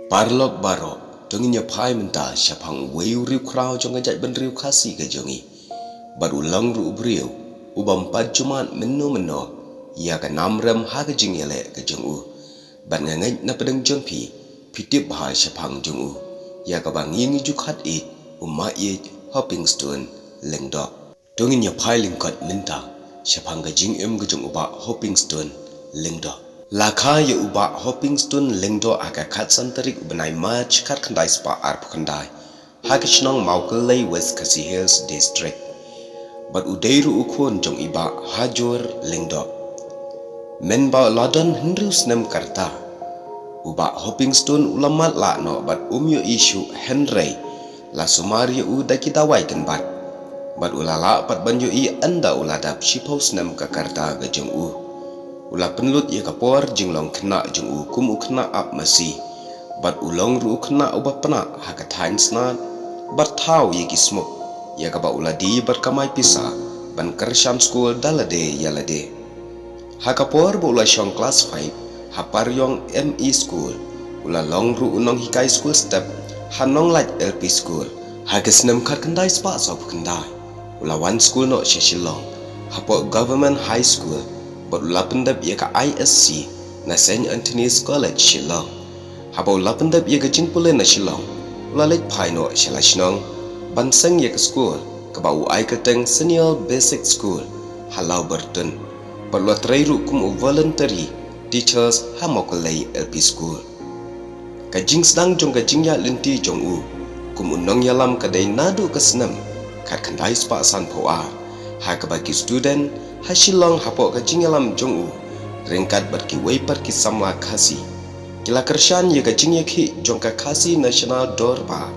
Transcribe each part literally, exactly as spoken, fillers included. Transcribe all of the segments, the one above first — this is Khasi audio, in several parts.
Paralok baroh, to ngin ïa phai mynta shaphang uwei u riewkhraw jong ka jaitbynriew Khasi ka jong ngi. Bad u long ruh u briew u bym pat ju mad mynno mynno ïa ka nam rem ha ka jingïaleh ka jong u. Bad nga ngeit na pdeng jong phi, phi tip bha shaphang jong u, ïa kaba ngi ngi ju khot ïa u Maieit Hopingstone Lyngdoh. To ngin ïa phai lyngkot mynta shaphang ka jingim ka jong u Bah Hopingstone Lyngdoh. La kha ïa u Bah Hopingstone Lyngdoh ha ka khatsan tarik u bnai March khatkhyndai spah arphew khyndai, ha ka shnong Mawkyllei, West Khasi Hills District. Bad u dei ruh u khun jong i Bah Hajur Lyngdoh. Mynba u la don hynriew snem ka rta, u Bah Hopingstone u la matlah noh bad um ïohi shuh, hynrei la sumar ïa u da ki dawai kynbat. Bad u la lah pat ban ïohi ynda u la dap shiphew snem ka rta ka jong u. U la pynlut ïa ka por jinglong khynnah jong u kum u khynnah ap masi. Bad u long ruh u khynnah uba pnah ha ka thaiñ snad bad thaw ïa ki smuk, ïa kaba u la die bad kamai pisa ban kyrshan skul da lade ïa lade. Ha ka por ba u la shong klas five ha Pariong M E School, u la long ruh u nonghikai skul step ha Nonglait L P School. Ha ka snem khatkhyndai spah sawphew khyndai, u la wan skul noh sha Shillong hapoh Government High School, bad u la pyndep ïa ka I S C na Saint Anthony's College Shillong. Haba u la pyndep ïa ka jingpule na Shillong, u la leit phai noh sha la shnong ban seng ïa ka skul kaba u ai kyrteng Senior Basic School ha Lawbyrtun. Bad u la trei ruh kum u voluntary teachers ha Mawkyllei L P School. Ka jingsdang jong ka jingïaid lynti jong u kum u nongïalam ka dei naduh ka snem khatkhyndai spah sanphew ar, ha kaba ki student ha Shillong hapoh ka jingïalam jong u ryngkat bad kiwei pat ki samla Khasi, ki la kyrshan ïa ka jingïakhih jong ka Khasi National Dorbar.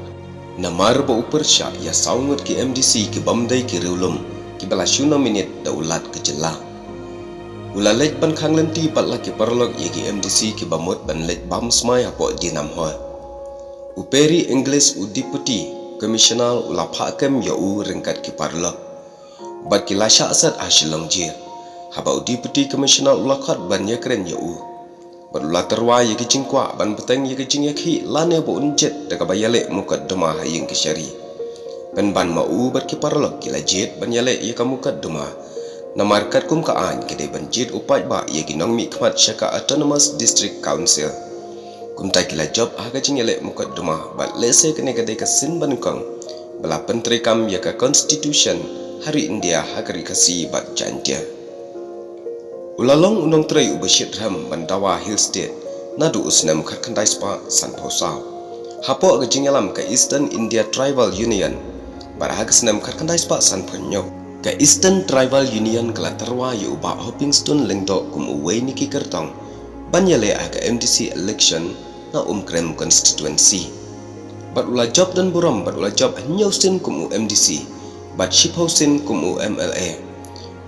Namar ba u pyrshah ïa saw ngut ki M D C ki bym dei ki riewlum kiba la shu nominate da u Lat ka jylla. U la leit ban khang lynti bad la ki paralok ïa ki M D C kiba mut ban leit bam smai hapoh Dinam Hall. U Perry Inglis, u Deputy Commissioner, u la phah kem ïa u ryngkat ki paralok. Bad ki la shah set ha Shillong Jail. Haba u Deputy Commissioner u la khot ban ïakren ïa u, bad u la tyrwa ïa ki jingkwah ban bteng ïa ki jingïakhih lane ba un jied da kaba ïaleh mukotduma ha ïing kashari. Pynban ma u bad ki paralok ki la jied ban ïaleh ïa ka mukotduma. Namar katkum ka aiñ ka dei ban jied u paidbah ïa ki nongmihkhmat sha ka Autonomous District Council. Kumta ki la jop ha ka jingïaleh mukotduma bad lehse kane ka dei ka sien banyngkong ba la pyntreikam ïa ka Constitution ha ri India ha ka ri Khasi bad Jaiñtia. U la long u nongtrei uba shitrhem ban dawa Hill State naduh u snem khatkhyndai spah sanphew saw hapoh ka jingïalam ka Eastern India Tribal Union. Bad ha ka snem khatkhyndai spah sanphew hynñiew, ka Eastern Tribal Union ka la tyrwa ïa u Bah Hopingstone Lyngdoh kum uwei na ki kyrtong ban ïaleh ha ka M D C election na Umkrem constituency. Bad u la jop don burom bad u la jop hynñiew sien kum u M D C bad shiphew sien kum u M L A.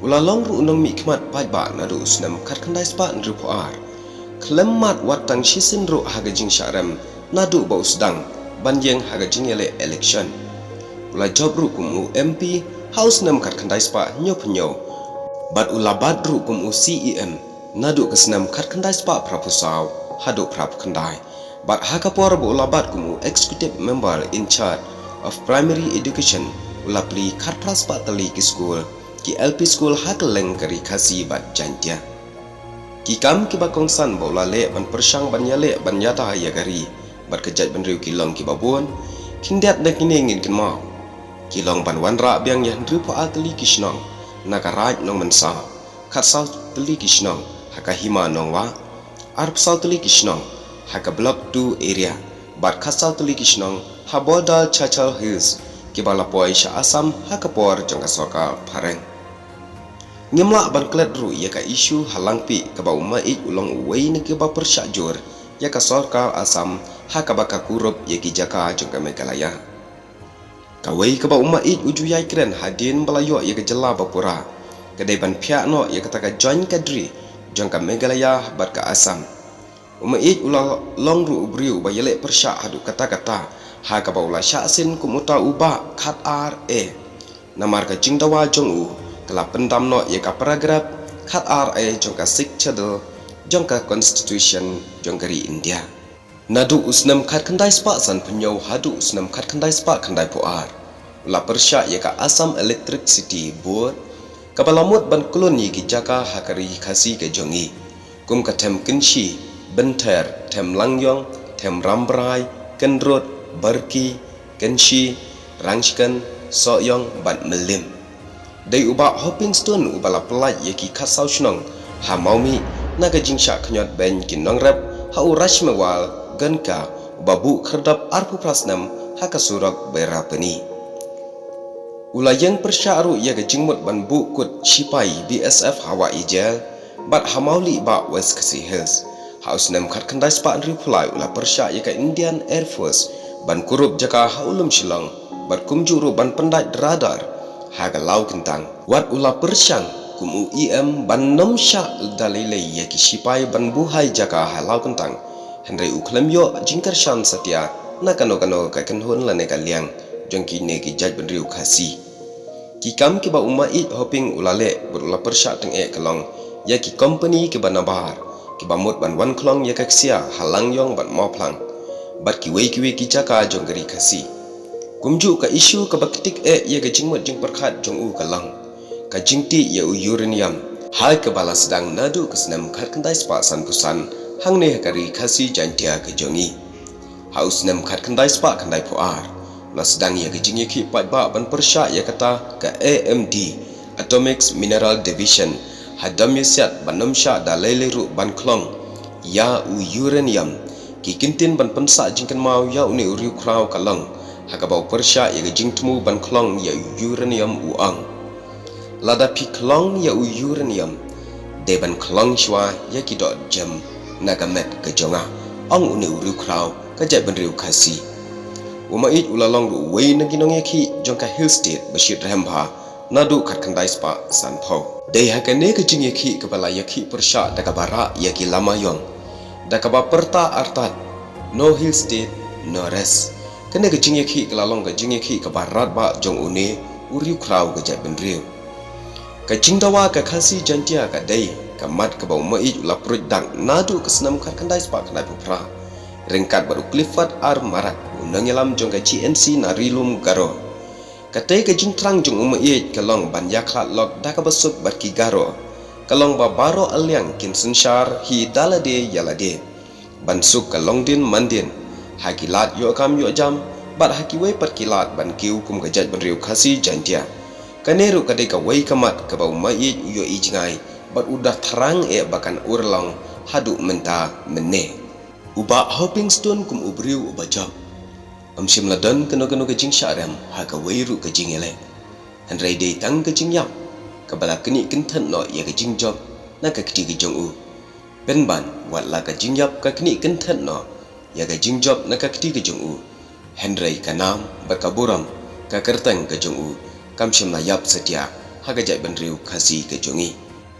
U la long ruh u nongmihkhmat paidbah naduh u snem khatkhyndai spah hynriewphew ar, khlem mad wat tang shisien ruh ha ka jingshah rem naduh ba u sdang ban ïeng ha ka jingïaleh election. U la jop ruh kum u M P ha u snem khatkhyndai spah hynñiewphew hynñiew, bad u la bat ruh kum u C E M naduh ka snem khatkhyndai spah phraphew saw haduh phraphew khyndai. Bad ha ka por ba u la bat kum u Executive Member in Charge of Primary Education, u la plie khatphra spah tylli ki skul, ki L P school ha kylleng ka ri Khasi bad Jaiñtia. Ki kam kiba kongsan ba u la leh ban pyrshang ban ïaleh ban ïada ïa ka ri bad ka jaitbynriew ki long kiba bun. Khyndiat na kine ngin kynmaw ki long ban wanrah biang ïa hynriewphew ar tylli ki shnong na ka Raid Nongmynsaw, khatsaw tylli ki shnong ha ka Hima Nongwah, arphew saw tylli ki shnong ha ka Block two area, bad khatsaw tylli ki shnong ha Border Chachar Hills kiba la poi sha Assam ha ka por jong ka sorkar phareng. Ngim lah ban klet ruh ïa ka issue ha Langpih kaba u Maieit u long uwei na kiba pyrshah jur ïa ka sorkar Assam ha kaba ka kurup ïa ki jaka jong ka Meghalaya. Kawei kaba u Maieit u ju ïai kren hadien ba la ïoh ïa ka jylla ba pura ka dei ban phiah noh ïa kata ka joint cadre jong ka Meghalaya bad ka Assam. U Maieit u la long ruh u briew uba ïaleh pyrshah haduh katta katta ha kaba u la shah sien kum uta u Bah Khatar A. Namar ka jingdawa jong u ka la pyndam noh ïa ka paragraph Khatar A jong ka Sixth Schedule jong ka Constitution jong ka ri India. Naduh u snem khatkhyndai spah sanphew hynñiew haduh u snem khatkhyndai spah khyndaiphew ar, u la pyrshah ïa ka Assam Electricity Board, kaba la mut ban klun ïa ki jaka ha ka ri Khasi ka jong i, kum ka Them Kynshi, Bynther, Them Langiong, Them Rambrai, Kynrut, Barki, Kynshi, Rangshken, Sohiong bad Mylliem. Dei u Bah Hoping Stone uba la pyllait ïa ki khatsaw shnong ha Mawmih na ka jingshah khñiot beiñ ki nongrep ha u Raj Mewar Gonka, uba buh khyrdop arphew phra snem ha ka surok Berapani. U la ïeng pyrshah ruh ïa ka jingmut ban buh kut shipai B S F ha Wah Ijel bad ha Mawlieh Bah, West Khasi Hills. Ha u snem khatkhyndai spah hynriewphew lai u la pyrshah ïa ka Indian Air Force ban kurup jaka ha u lum Shillong bad kumjuh ruh ban pyndait radar ha ka Lawkyntang. Wat u la pyrshang kum u E M ban nym shah da lei lei ïa ki shipai ban buhai jaka ha Lawkyntang, hynrei u khlem ïoh jingkyrshan satia na kano kano ka kynhun lane ka liang jong kine ki jaitbynriew Khasi. Ki kam kiba u Maieit Hoping u la leh bad u la pyrshah tyngeh ka long ïa ki kompani kiba nabar, kiba mut ban wan khlong ïa ka ksiar ha Langiong bad Mawphlang bad kiwei kiwei ki jaka jong ka ri Khasi. Kumjuh ka issue kaba ktik eh ïa ka jingmut jingpyrkhat jong u ka long ka jingtih ïa u uranium, ha kaba la sdang naduh ka snem khatkhyndai spah sanphew san hangne ha ka ri Khasi Jaintia ka jong i. Ha u snem khatkhyndai spah khyndaiphew ar, la sdang ïa ka jingïakhih paidbah ban pyrshah ïa kata ka A M D, Atomic Mineral Division, hadien ïa siat ban nym shah da lei lei ruh ban khlong ïa u uranium. Ki kyntien ban pynsah jingkynmaw ïa une u riewkhraw ka long ha kaba u pyrshah ïa ka jingthmu ban khlong ïa u uranium, u ong. Lada phi khlong ïa u uranium, dei ban khlong shuwa ïa ki doh jem na ka met ka jong nga, ong une u riewkhraw ka jaitbynriew Khasi. U Maieit u la long ruh uwei na ki nongïakhih jong ka Hill State ba shit rhem bha naduh khatkhyndai spah sanphew. Dei ha kane ka jingïakhih kaba la ïakhih pyrshah da kaba rah ïa ki lama ïong, da kaba pyrta artat, "No Hill State, no rest." Kane ka jingïakhih ka la long ka jingïakhih kaba radbah jong une u riewkhraw ka jaitbynriew. Ka jingdawa ka Khasi Jaintia ka dei ka mat kaba u Maieit u la pruid dak naduh ka snem khatkhyndai spah khyndaiphew phra, ryngkat bad u Clifford R Marak, u nongïalam jong ka G N C na Ri Lum Garo. Katei ka jingthrang jong u Maieit ka long ban ïakhlad lok da kaba suk bad ki Garo, ka long ba baroh a liang kin synshar hi da lade ïa lade, ban suk ka longdien mandien ha ki lad ïoh kam ïoh jam bad ha kiwei pat ki lad ban kiew kum ka jaitbynriew Khasi Jaintia. Kane ruh ka dei kawei ka mat kaba u Maieit u ïohi jngai bad u da thrang eh ba kan urlong haduh mynta mynne. U Bah Hoping Stone kum u briew uba jop, ym shym la don kano kano ka jingshah rem ha kawei ruh ka jingïaleh. Hynrei dei tang ka jingïap kaba la knieh kynthet noh ïa ka jingjop na ka kti ka jong u. Pynban, wat la ka jingïap ka knieh kynthet noh ïa ka jingjop na ka kti ka jong u, hynrei ka nam bad ka burom, ka kyrteng ka jong u kam shym la ïap satia ha ka jaitbynriew Khasi ka jong i.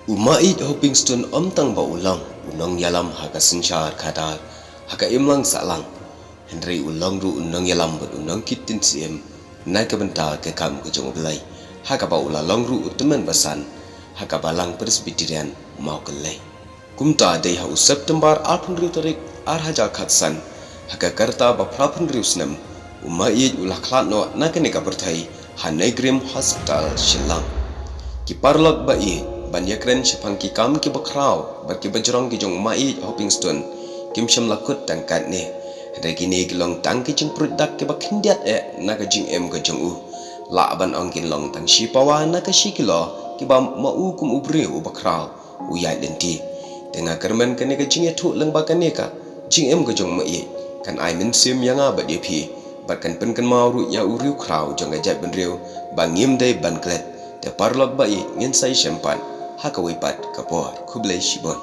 U Maieit Hoping Stone ym tang ba u long u nongïalam ha ka synshar khadar ha ka imlang sahlang, hynrei u long ruh u nongïalam bad u nongkit ktien syiem na ka bynta ka kam ka jong U Blei, ha kaba u la long ruh u tymmen basan ha ka Balang Presbyterian Mawkyllei. Kumta dei ha u September arphew hynriew tarik, ar hajar khatsan, ha ka rta ba phraphew hynriew snem, u Maieit u la khlad noh na kane ka pyrthei ha NEIGRIHMS Hospital Shillong. Ki paralok ba ïeit, ban ïakren shaphang ki kam kiba khraw bad kiba jrong ki jong u Maieit Hoping Stone kim shym la kut tang katne. Hynrei kine ki long tang ki jingpruid dak kiba khyndiat eh na ka jingim ka jong u. Lah ban ong kin long tang shi pawa na ka shi kilo kiba ma u kum u briew uba khraw u ïaid lynti. Te nga kyrmen kane ka jingïathuh lyngba kane ka jingim ka jong u Maieit kan ai mynsiem ïa nga bad ïa phi, bad kan pynkynmaw ruh ïa u riewkhraw jong ka jaitbynriew ba ngim dei ban klet. Te paralok ba ïeit, ngin sa ïashem pat ha kawei pat ka por. Khublei shibun.